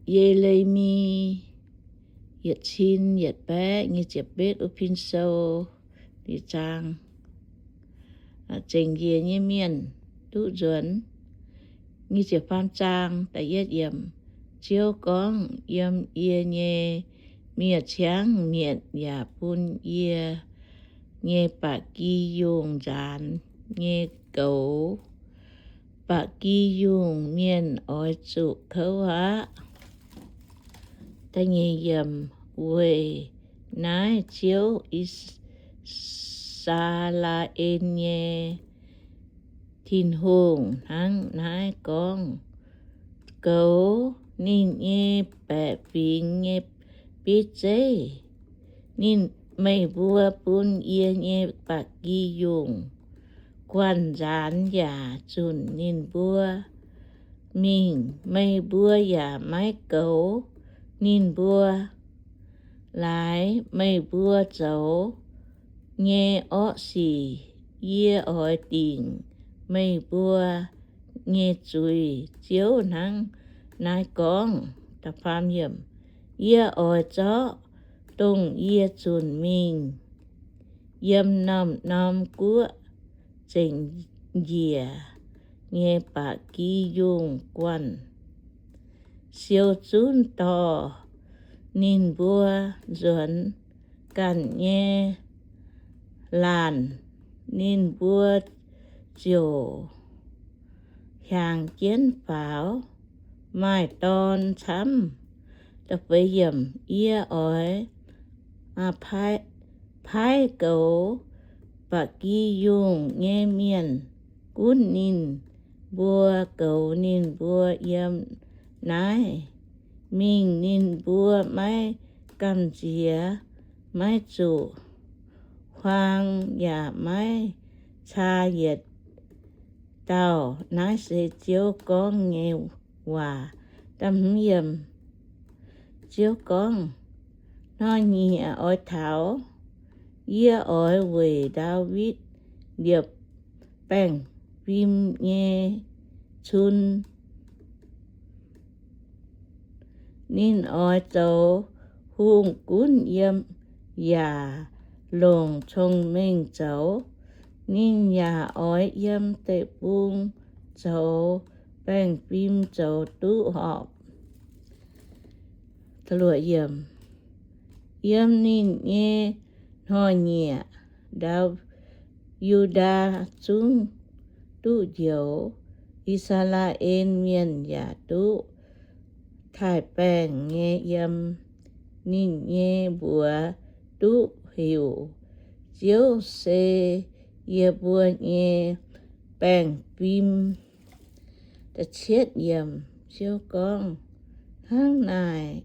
Ye^le^mi yietc cin yietc baeqv nyic ziepc betv, Pin Sou, liuz zaang, zengc njiec nyei mienh duqv nzuonx. Nyic ziepc faam zaang da'yietv yiemc. Ziouv gorngv, Yiem yie nyei miev-ciangv mietc yaac bun yie nyei ba'gi yungh nzaanx nyei goux. Ba'gi yungh mienh oix zuqc kouv aqv. Weic naaiv Ziouv, I^saa^laa^en nyei Tin-Hungh, hnangv naaiv gorngv, Goux ninh nyei baeqc fingx nyei bieiv zeiv. Ninh, meih mbuo bun yie nyei ba'gi yungh guanh nzaanx yaac zunc ninh mbuo mingh. Meih mbuo yaac maiv goux ninh mbuo. Laaix meih mbuo zoux nyei orqv sic yie oix dingc meih mbuo nyei zuiz. Ziouv hnangv naaiv gorngv. Yie oix zorqv dongh yie zunc mingh yiem norm-norm guoqv zengc njiec nyei ba'gi yungh guanh siou zunv dorh ninh mbuo nzuonx ganh nyei laanh. Ninh mbuo ziouc hiaangx jienv faaux, maaih dorn camv. Yie oix paaiv goux ba'gi yungh nyei mienh gunv ninh mbuo, goux ninh mbuo yiem naaiv mingh. Ninh mbuo maiv gamh nziex, maiv zuqc huaang yaac maiv caa yietc dauh. Naaiv se Ziouv gorngv nyei waac. Ziouv gorngv, Hnoi-nyieqc oix taux, yie oix weic Ndaawitv liepc baengh fim nyei cun. Ninh oix zoux hungh gunv yiem yaac longc cong-mengh zoux. Ninh yaac oix yiem deic-bung zoux baengh fim zoux duqv horpc. Yiem ninh nyei hnoi-nyieqc, Ndau, Yu^ndaa zungv duqv njoux. I^saa^laa^en Mienh yaac duqv taaih-baengh nyei yiem ninh nyei mbuox duqv heuc, Ziouv se yie mbuo nyei baengh fim. Ziouv gorngv, Hnangv naaic,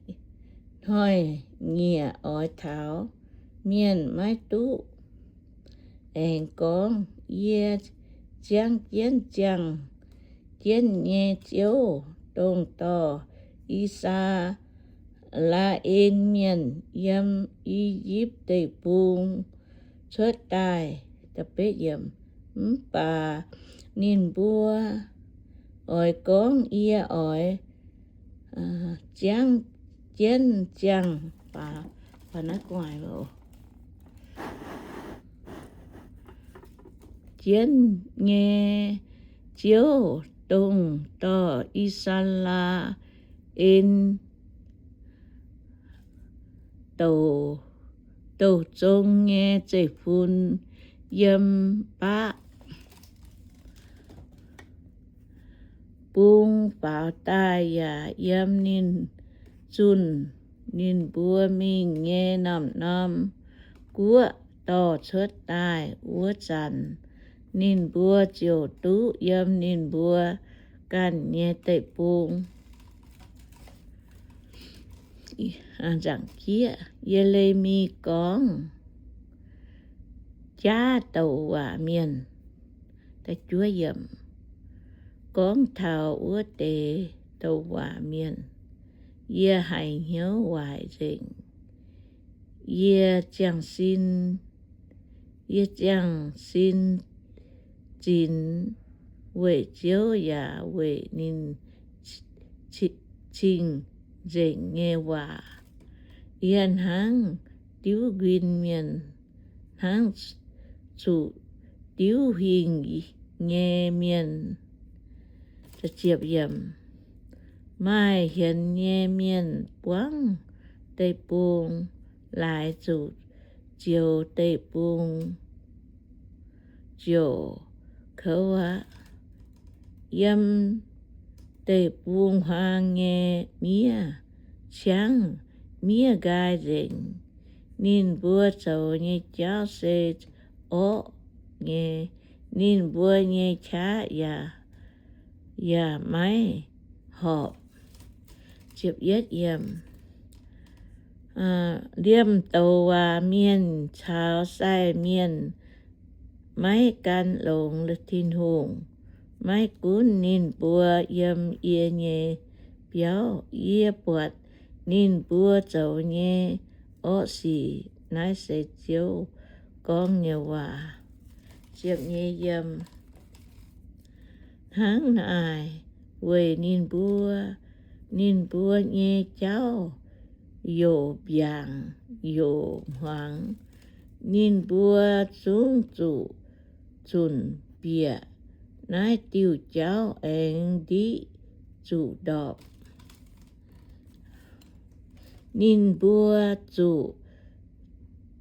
hnoi-nyieqc oix taux, mienh maiv duqv aengx gorngv, Yie ziangv jienv ziangh jienv nyei Ziouv, dongh dorh I^saa^laa^en Mienh yiem I^yipv Deic-Bung cuotv daaih. Mv baac ninh mbuo oix gorngv, Yie oix ziangv jienv ziangh jienv nyei Ziouv, dongh dorh I^saa^laa^en douc zong nyei zeiv-fun yiem baqv bung faaux daaih, yaac yiem ninh zunh ninh mbuo mingh nyei norm-norm guoqv dorh cuotv daaih wuov zanc, ninh mbuo ziouc duqv yiem ninh mbuo ganh nyei deic-bung. Ye^le^mi gorngv jaav douc waac mienh. Gorngv taux wuov deix douc waac mienh, yie haiz hnyouv waaic nzengc. Yie ziangh sin, yie ziangh sin zinx weic Ziouv yaac weic ninh cing nzengc nyei waac. Yie hnangv diuv nquin mienh, hnangv zuqc diuv huingx nyei mienh. Maaih hienx nyei mienh buangv deic-bung, laaix zuqc zioux deic-bung ziouc kouv aqv. Yiem deic-bung-huaang nyei miev ciangv miev nqaai nzengc. Ninh mbuo zoux nyei jauv se orqv nyei. Ninh mbuo nyei qaqv yaac, yaac maiv horpc. Liemh douc waac mienh caux sai mienh maiv gan longx Tin-Hungh. Maiv gunv ninh mbuo yiem yie nyei biauv, yie buatc ninh mbuo zoux nyei orqv sic. Naaiv se Ziouv gorngv nyei waac. Hnangv naaic weic ninh mbuo, ninh mbuo nyei jauv youc mbiaangc youc hmuangx. Ninh mbuo zungv zuqc zunc bieqc. Naaiv diuh jauv aengx ndiqv zuqc ndorpc. Ninh mbuo zuqc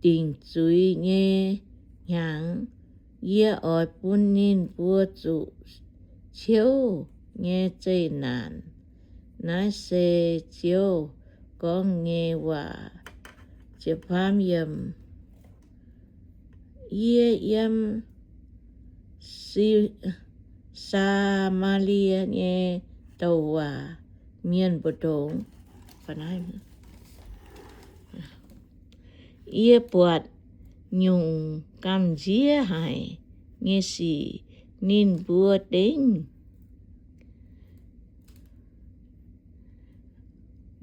dingc zuiz nyei hnyangx, yie oix bun ninh mbuo zuqc ciouv nyei zeqc naanc. Naaiv se Ziouv gorngv nyei waac. Yie yiem Saa^maa^lie nyei douc waac mienh mbu'ndongx, yie buatc nyungc gamh nziex haic nyei sic ninh mbuo dengv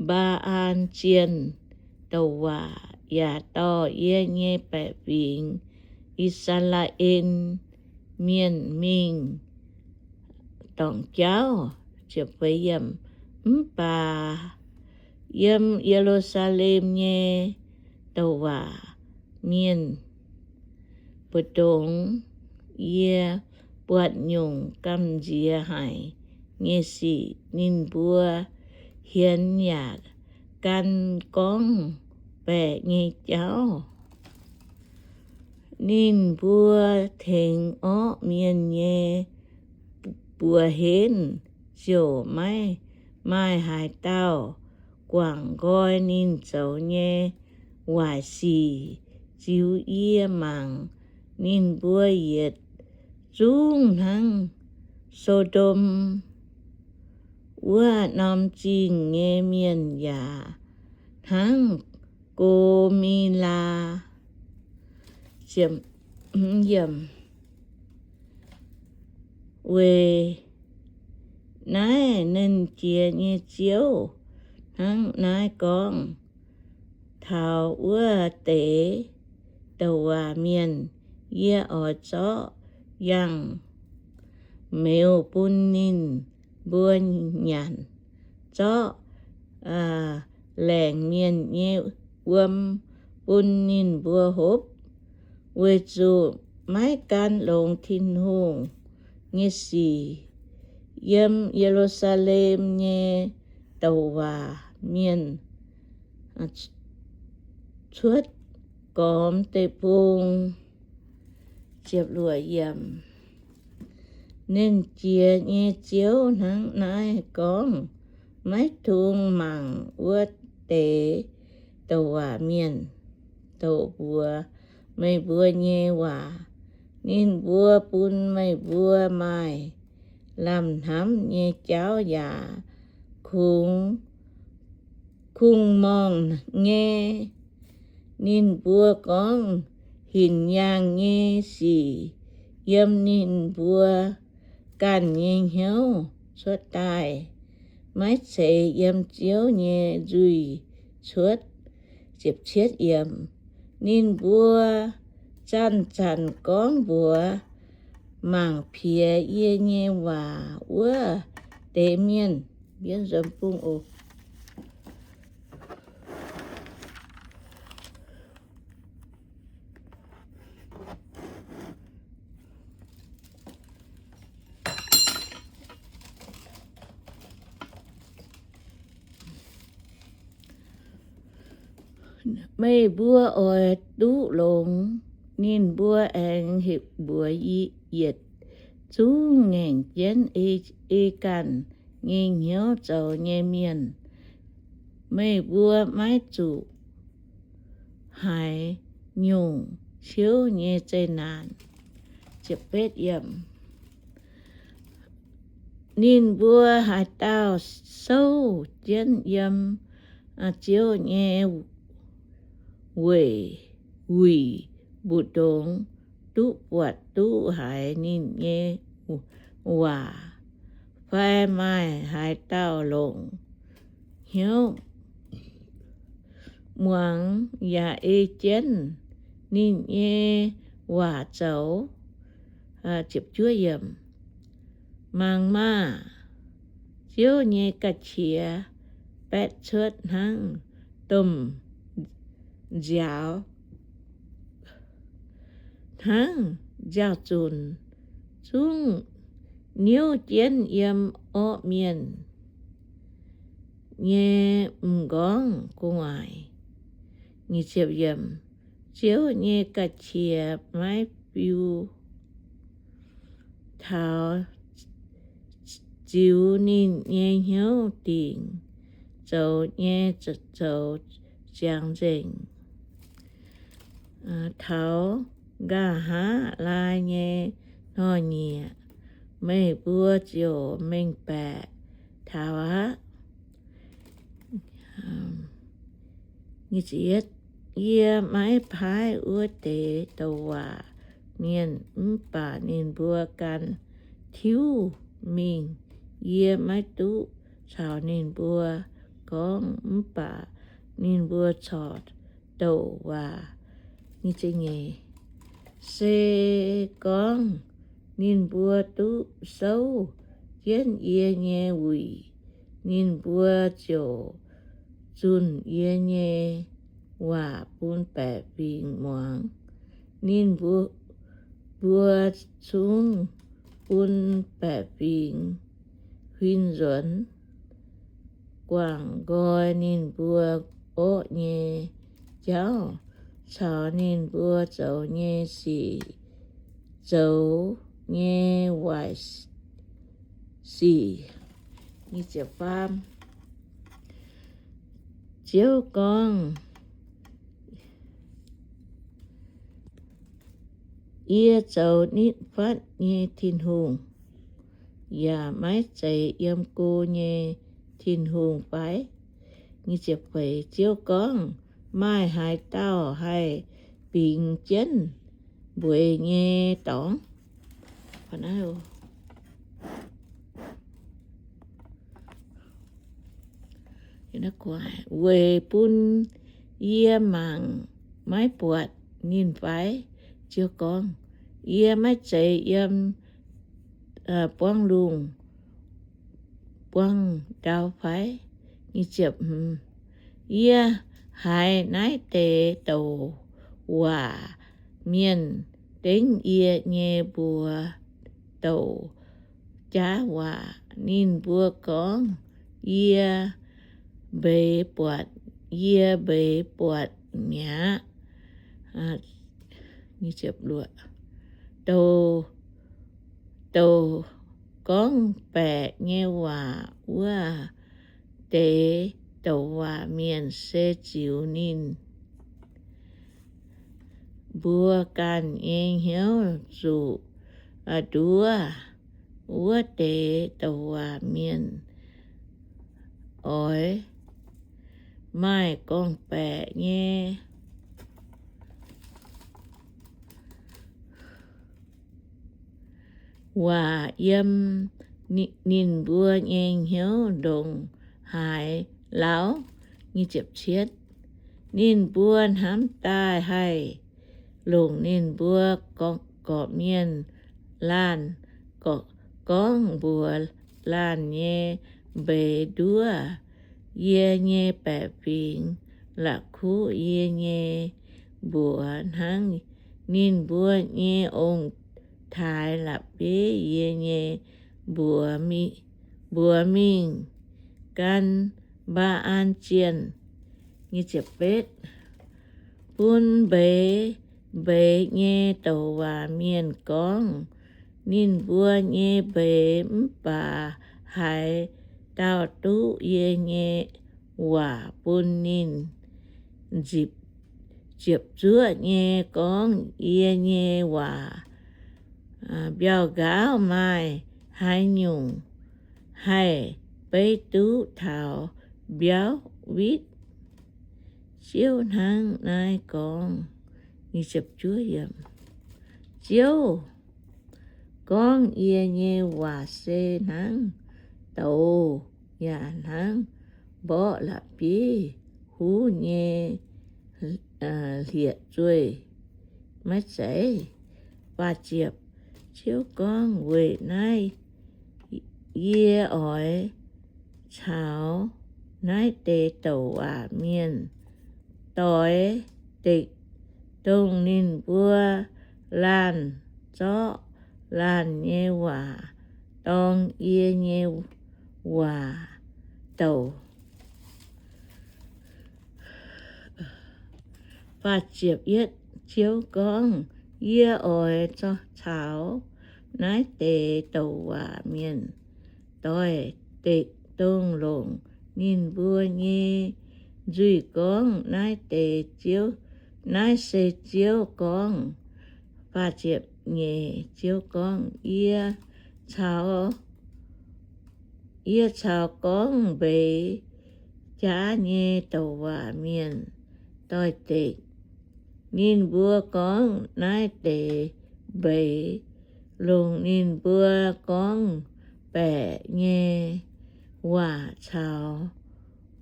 Mbaa^an zienh douc waac yaac dorh yie nyei baeqc fingx, I^saa^laa^en Mienh, mingh dorngc jauv. Mv baac yiem Ye^lu^saa^lem nyei douc waac mienh mbu'ndongx yie buatc nyungc gamh nziex haic nyei sic ninh mbuo hienx yaac gan gorngv baeqc nyei jauv. Ninh mbuo tengx orqv mienh nyei mbuox henv ziouc maiv maaih haaix dauh guangc nqoi ninh zoux nyei waaic sic. Ziux yie mangc, ninh mbuo yietc zungv hnangv So^ndom wuov norm zingh nyei mienh yaac hnangv Go^mi^laa. Weic naaiv Nernh Jiex nyei Ziouv hnangv naaiv gorngv, taux wuov deix douc waac mienh, yie oix zorqv yangh meuz bun ninh mbuo nyanc, zorqv laengc mienh nyei wuom bun ninh mbuo hopv, weic zuqc maiv gan longx Tin-Hungh nyei sic. Yiem Ye^lu^saa^lem nyei douc waac mienh cuotv gormx deic-bung. Nernh Jiex nyei Ziouv hnangv naaiv gorngv, maiv dungx mangc wuov deix douc waac mienh doqc mbuox meih mbuo nyei waac. Ninh mbuo bun meih mbuo maaih lamh hnamv nyei jauv yaac kungx kungx-morngh nyei. Ninh mbuo gorngv hinc yaangh nyei sic yiem ninh mbuo ganh nyei hnyouv cuotv daaih, maiv zeiz yiem Ziouv nyei nzuih cuotv. Ninh mbuo zanc-zanc gorngv mbuox mangc piex yie nyei waac wuov deix mienh, mbienv nzuonx bung oc. Meih mbuo oix duqv longx, ninh mbuo aengx hepc mbuox yie yietc zungv ngaengc jienv ei, ei ganh nyei hnyouv zoux nyei mienh. Meih mbuo maiv zuqc haiz nyungc ciouv nyei zeqc naanc. Ninh mbuo haaix dauh souv jienv yiem Ziouv nyei weic, wuic mbu'ndongx duqv buatc duqv haiz ninh nyei waac, fai maaih haaix dauh longc hnyouv muangx yaac ei jienv ninh nyei waac zoux. Mangc maah! Ziouv nyei ga'qiex baetv cuotv hnangv domh nziaaux, hnangv nziaaux-zunc zungv niouv jienv yiem orqv mienh nyei m'nqorngv gu'nguaaic. Ziouv nyei ga'qiex maiv fiu, taux ziux ninh nyei hnyouv dingc zoux nyei zoux ziangx nzengc. Taux nqa'haav laai nyei hnoi-nyieqc, meih mbuo ziouc mengh baeqc taux aqv. Yie maiv paaiv wuov deix douc waac mienh, mv baac ninh mbuo gan tiuv mingh. Yie maiv duqv caux ninh mbuo gorngv, mv baac ninh mbuo corc douc waac. Se gorngv ninh mbuo duqv souv jienv yie nyei wuic, ninh mbuo ziouc zunh yie nyei waac bun baeqc fingx muangx. Ninh mbuo zungv bun baeqc fingx huin nzuonx, guangc nqoi ninh mbuo orqv nyei jauv caux ninh mbuo zoux nyei sic, zoux nyei waaic sic. Ziouv gorngv, Yie zoux nitv fatv nyei Tin-Hungh, yaac maiv zeiz yiem go nyei Tin-Hungh fai? Ziouv gorngv, Maaih haaix dauh haih bingx jienv mbueiz nyei dorngx? Weic bun yie mangc maiv buatc ninh fai? Ziouv gorngv, Yie maiv zeiz yiem buangv lungh buangv ndau fai? Yie haiz naaiv deix douc waac mienh dengv yie nyei mbuox douc jaav waac. Ninh mbuo gorngv, Yie mbeix buatc, yie mbeix buatc mi'aqv. Douc, douc gorngv baeqc nyei waac wuov deix douc waac mienh se ziux ninh mbuo ganh nyei hnyouv zuqc nduov. Wuov deix douc waac mienh oix maaih gorngv-baeqc nyei waac yiem ninh mbuo nyei hnyouv ndongc haaix lauh? Ninh mbuo hnamv daaih haih longc ninh mbuo gorqv-mienh laanh gorngv mbuox laanh nyei mbeix nduov. Yie nyei baeqc fingx la'kuqv yie nyei mbuox hnangv ninh mbuo nyei ong-taaix la'bieiv yie nyei mbuox mingh gan Mbaa^an zienh. bun mbeix mbeix nyei douc waac mienh gorngv ninh mbuo nyei mbeix, mv baac haaix dauh duqv yie nyei waac bun ninh, ziepc zuoqv nyei gorngv yie nyei waac, mbiauh nqaauv maaih haaix nyungc haih beiv duqv taux mbiauv witv? Ziouv hnangv naaiv gorngv. Ziouv gorngv, yie nyei waac se hnangv douz yaac hnangv mborqv la'bieiv huv nyei hlieqv-zueih maiv zeiz. Ziouv gorngv, weic naaiv yie oix caux naaiv deix douc waac mienh doix dekc dongh ninh mbuo laanh zorqv laanh nyei waac dorng yie nyei waac douc. Ziouv gorngv, yie oix caux naaiv deix douc waac mienh doix dekc dongh longc ninh mbuo nyei nzuih gorngv, naaiv deix Ziouv, naaiv se Ziouv gorngv. Ziouv gorngv, yie caux, yie caux gorngv mbeix jaav nyei douc waac mienh doix-dekc. Ninh mbuo gorngv naaiv deix mbeix, longc ninh mbuo gorngv baeqc nyei waac caux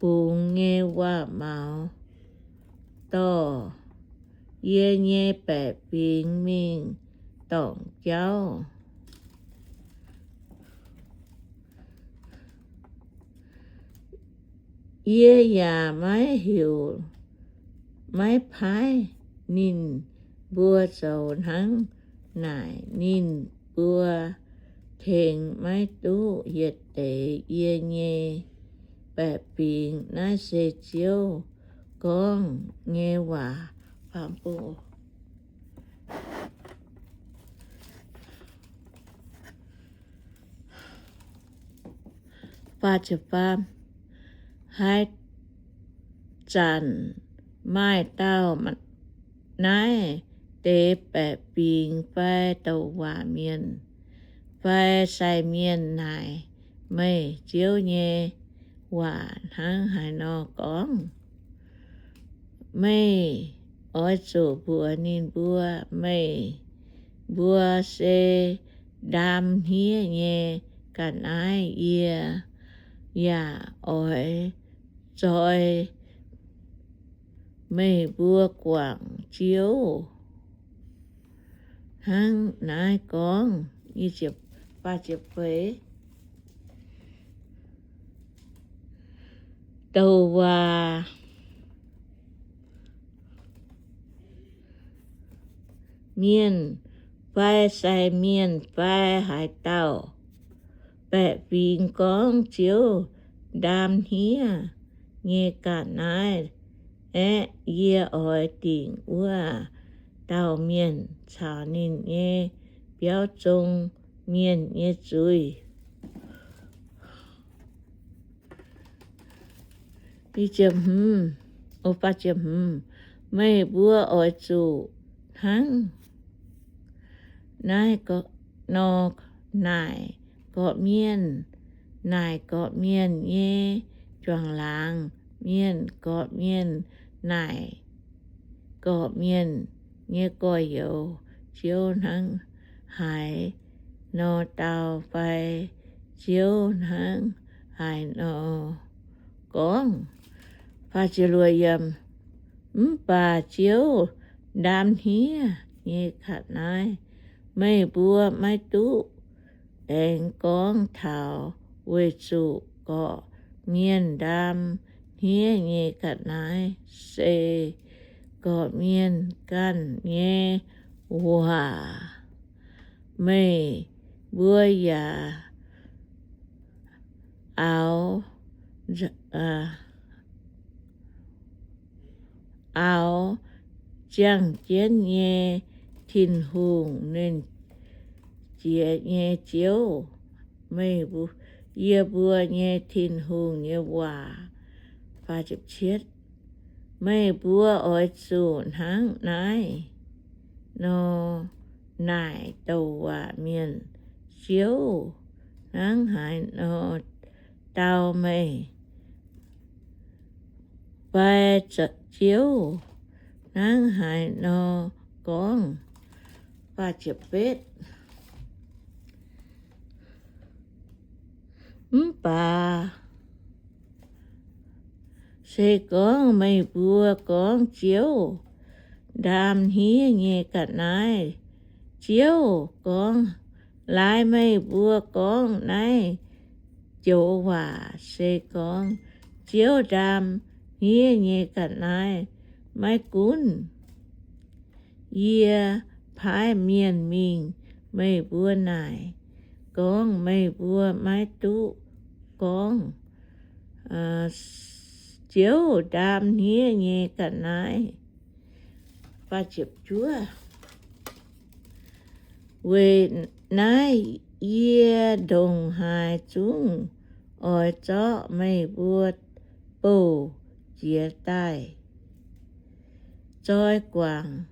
bungx nyei waac-maux dorh yie nyei baeqc fingx mingh dorngc jauv. Yie yaac maiv heuc, maiv paaiv ninh mbuo zoux hnangv naaic. Ninh mbuo tengx maiv duqv yietc deix yie nyei baeqc fingx. Naaiv se Ziouv gorngv nyei waac. Haaix zanc maaih dauh naaiv deix baeqc fingx fai douc waac mienh fai sai mienh naaic meih Ziouv nyei waac hnangv haaix nor gorngv, meih oix zuqc mbuox ninh mbuo, meih mbuo se ndaam hniev nyei ga'naaiv. Yie yaac oix zoi meih mbuo guangc Ziouv hnangv naaiv gorngv. Douc waac mienh fai sai mienh fai haaix dauh baeqc fingx gorngv, Ziouv ndaam hniev nyei ga'naaiv aeqv, yie oix dingc wuov dauh mienh caux ninh nyei biauv zong mienh nyei zuiz. Meih mbuo oix zuqc hnangv naaiv nor naaic gorqv-mienh, naaic gorqv-mienh nyei juangc laangz, mienh gorqv-mienh naaic gorqv-mienh nyei gorx-youz, Ziouv hnangv haaix nor dau fai Ziouv hnangv haaix nor gorngv. Mv baac Ziouv ndaam hniev nyei ga'naaiv meih mbuo maiv duqv aengx gorngv taux, weic zuqc gorqv-mienh ndaam hniev nyei ga'naaiv se gorqv-mienh ganh nyei waac. Meih mbuo yaac aaux, aaux ziangh jienv nyei Tin-Hungh, nernh Jiex nyei Ziouv, meih, yie mbuo nyei Tin-Hungh nyei waac. Meih mbuo oix zuqc hnangv naaiv nor naaic douc waac mienh, Ziouv hnangv haaix nor dau meih, fai Ziouv hnangv haaix nor gorngv. Mv baac se gorngv meih mbuo gorngv, Ziouv ndaam hniev nyei ga'naaiv, Ziouv gorngv, laaix meih mbuo gorngv naaiv joux waac, se gorngv Ziouv ndaam hniev nyei ga'naaiv, maiv gunv yie paaiv mienh mingh meih mbuo naaic gorngv, meih mbuo maiv duqv gorngv, Ziouv ndaam hniev nyei ga'naaiv. Weic naaiv yie ndongc haaix zungv oix zorqv meih mbuo bouh jiez daaih zoi guangc,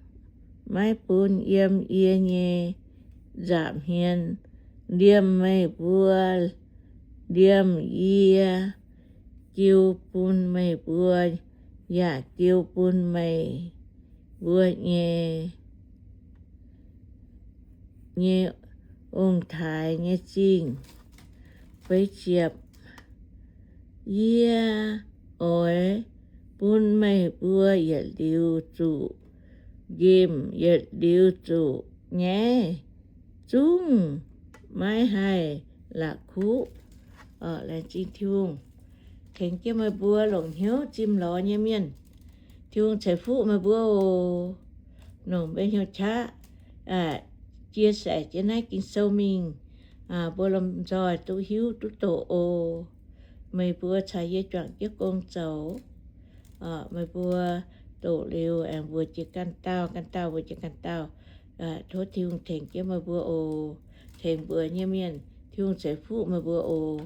maiv bun yiem yie nyei nza'hmien, liemh meih mbuo, liemh yie jiu bun meih mbuo, yaac jiu bun meih mbuo nyei, nyei ong-taaix nyei zingh. Feix ziepc, yie oix bun meih mbuo yietc liuz zuqc nqemh, yietc liuz zuqc nyaiv, zungv maiv haih la'kuqv. Laengz zingh Tin-Hungh tengx jienv meih mbuo longc hnyouv zimh lorz nyei mienh. Tin-Hungh ceix fuqv meih mbuo oc. Longc mbuo hnyouv qaqv chia sẻ jienv naaiv Ging-Sou mingh, mbuo lomh nzoih duqv hiuv duqv doqc oc. Meih mbuo caux yie juangc jienv gong zoux. Meih mbuo doqc liuz aengx mbuox jiex ganh dauh, ganh dauh mbuox jiex ganh dauh. Tov Tin-Hungh tengx jienv meih mbuo oc. Tengx mbuox nyei mienh, Tin-Hungh ceix fuqv meih mbuo oc.